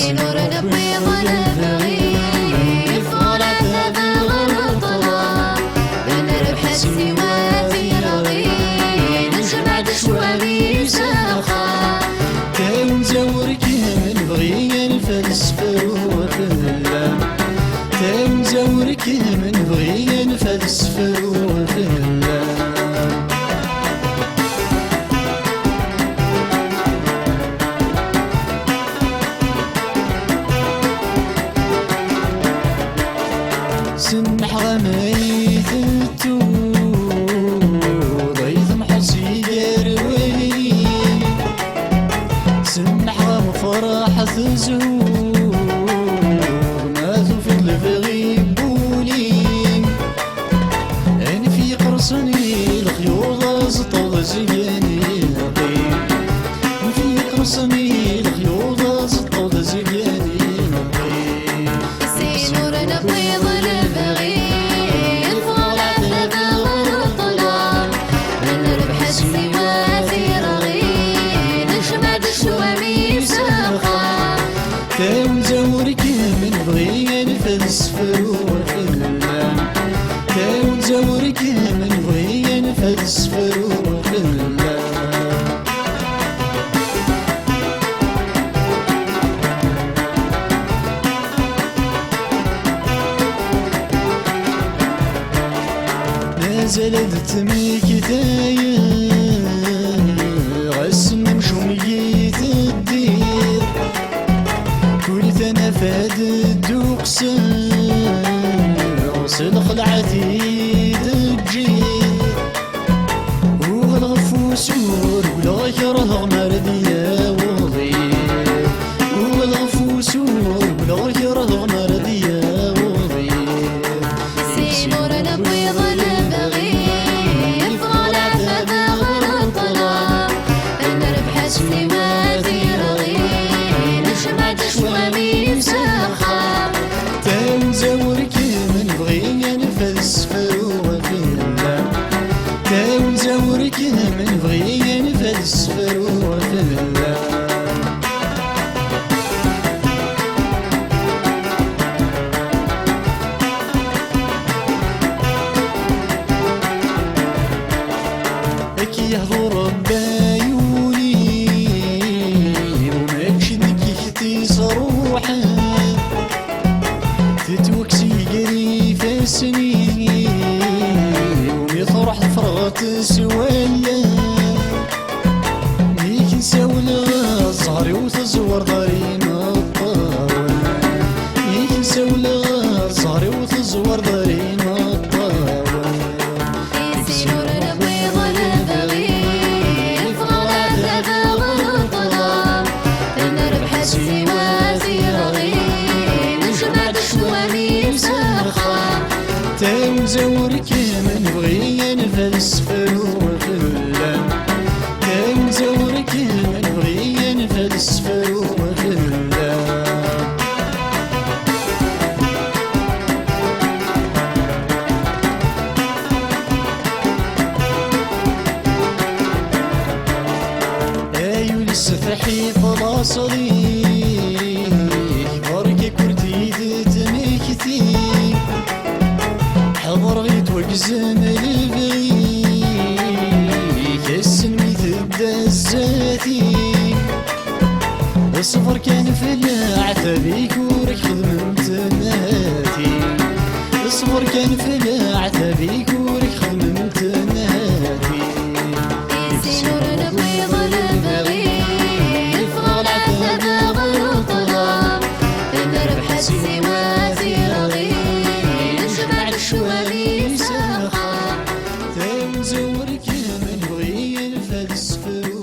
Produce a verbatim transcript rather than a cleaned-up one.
Sin ur newwiḍ lebɣi, yeffeɣ leɛtab ɣer ṭṭlam, nerbeḥ siwa tirɣin, nejmeɛ-d ccwami s axxam. Tawenza ur kem-nebɣi, anef ad sefru fell-am. Tawenza ur kem-nebɣi, anef ad sefru fell-am. Semḥeɣ-am ay tettuḍ, ay temḥeḍ si gar wayli. Semḥeɣ-am ferḥ tezhuɣ, ma tufiḍ lebɣi n wul-im. Anef iqersen i lexyuḍ, aẓeṭṭ d azgen yeqqim. Anef iqersen i lexyuḍ, aẓeṭṭ d azgen yeqqim. Sin ur newwiḍ lebɣi, yeffeɣ leɛtab ɣer ṭṭlam, nerbeḥ siwa tirɣin, nejmeɛ-d ccwami s axxam. Tawenza ur kem-nebɣi, anef ad sefru fell-am. Tawenza ur kem-nebɣi, anef ad sefru fell-am. Mazal ad ttmektayeɣ, ass n umcum i teddiḍ. Kul tanafa d dduqseɣ, s lxelɛa t-id-ǧǧiɣ. Uɣaleɣ ɣef usur, ur walaɣ kerheɣ mi ara d-yaweḍ iḍ. Uɣaleɣ ɣef usur, ur walaɣ kerheɣ mi ara d-yaweḍ iḍ. Sin ur newwiḍ lebɣi, yeffeɣ leɛtab ɣer ṭṭlam, nerbeḥ siwa tirɣin, nejmeɛ-d ccwami s axxam. Tawenza ur kem-nebɣi, anef ad sefruɣ fell-am. Tawenza ur kem-nebɣi, anef ad sefruɣ fell-am. Ad k-yehḍu Rebbi ay ul-iw, mačči d nekk i k-tt-isruḥen. Tettwakkes-iyi gar ifassen-iw, mi truḥ tefreɣ-tt s wallen. Mi k-nsawleɣ zzher-iw tezwereḍ ar imeṭṭawen. Mi k-nsawleɣ zzher-iw tezwereḍ ar imeṭṭawen. Sin ur newwiḍ lebɣi, yeffeɣ leɛtab ɣer ṭṭlam, nerbeḥ siwa tirɣin, nejmeɛ-d ccwami s axxam. Tawenza ur kem-nebɣi, anef ad sefruɣ fell-am. Tawenza ur kem-nebɣi, anef ad sefruɣ fell-am. Ay ul ssefreḥ-iyi f laṣel-ik, berka-k ur d-iyi-d-ttmekti. Ḥeḍreɣ yettwaggzen lebɣi-k, ass-n mi tedda zdat-i. Ṣber kan f leɛtab-ik ur ak-xedment nhati. Ṣber kan f leɛtab-ik ur ak-xedment nhati. Sin ur newwiḍ lebɣi, yeffeɣ leɛtab ɣer ṭṭlam, nerbeḥ siwa tirɣin, nejmeɛ-d ccwami s axxam. Tawenza ur kem-nebɣi, anef ad sefruɣ